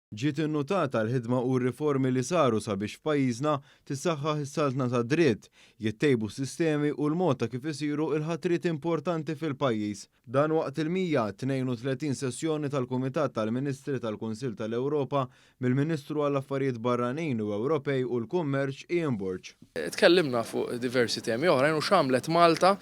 Ġiet innutata l-ħidma u r-riformi li saru sabiex f'pajjiżna tissaħħaħ is-saltna tad-dritt, jittejbu s-sistemi u l-mod ta' kif isiru l-ħatriet importanti fil-pajjiż. Dan waqt il-132 sessjoni tal-Kumitat tal-Ministri tal-Kunsill tal-Ewropa mill-Ministru għall-Affarijiet Barranin u Ewropej u l-Kummerċ Ian Borg. Tkellimna fuq diversi temi oħrajn u x'għamlet Malta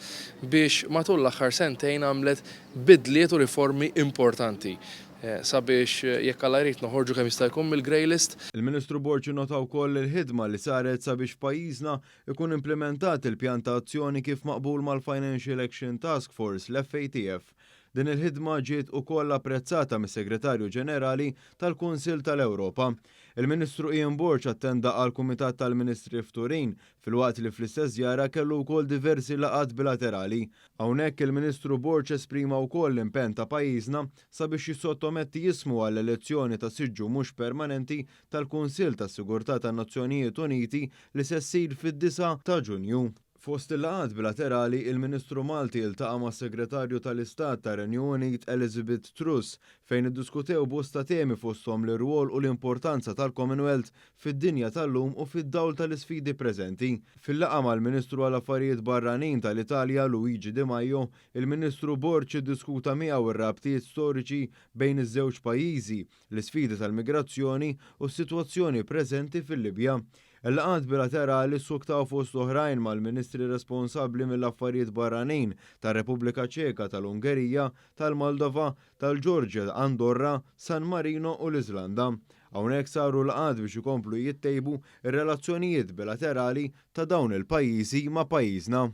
biex matul l-aħħar sentejn għamlet bidliet u riformi importanti sabiex jekk Alla jrid noħorġu kemm jista' jkun mill-grey list. Il-Ministru Borg innota wkoll il-ħidma li saret sabiex f'pajjiżna ikun implimentat il-pjan ta' azzjoni kif maqbul mal-Financial Action Task Force, l-FATF. Din il-ħidma ġiet ukoll apprezzata mis-Segretarju Ġenerali tal-Kunsill tal-Ewropa. Il-Ministru Ian Borg attenda għall-Kumitat tal-Ministri f'Turin filwaqt li fl-istess żjara kellu wkoll diversi laqgħat bilaterali. Hawnhekk il-Ministru Borg esprima wkoll l-impenn ta' pajjiżna sabiex jissottometti ismu għall-elezzjoni ta' siġġu mhux permanenti tal-Kunsill tas-Sigurtà tan-Nazzjonijiet Uniti li se ssir fid-9 ta' Ġunju. Fost il-laqgħat bilaterali, il-Ministru Malti iltaqa' mas-Segretarju tal-Istat tar-Renju Unit Elizabeth Truss fejn iddiskutew bosta temi fosthom l-irwol u l-importanza tal-Commonwealth fid-dinja tal-lum u fid-dawl tal-isfidi preżenti. Fil-laqgħa mal-Ministru għall-Affarijiet Barranin tal-Italja Luigi Di Maio, il-Ministru Borg iddiskuta miegħu r-rabtiet storiċi bejn iż-żewġ pajjiżi, l-isfidi tal-migrazzjoni u s-sitwazzjoni preżenti fil-Libja. Il-laqgħat bilaterali ssuktaw fost oħrajn mal-Ministri responsabbli mill-Affarijiet Barranin tar-Repubblika Ċeka, tal-Ungerija, tal-Moldova, tal-Ġorġja, Andorra, San Marino u l-Iżlanda. Hawnhekk saru laqgħat biex ikomplu jittejbu r-relazzjonijiet bilaterali ta' dawn il-pajjiżi ma' pajjiżna.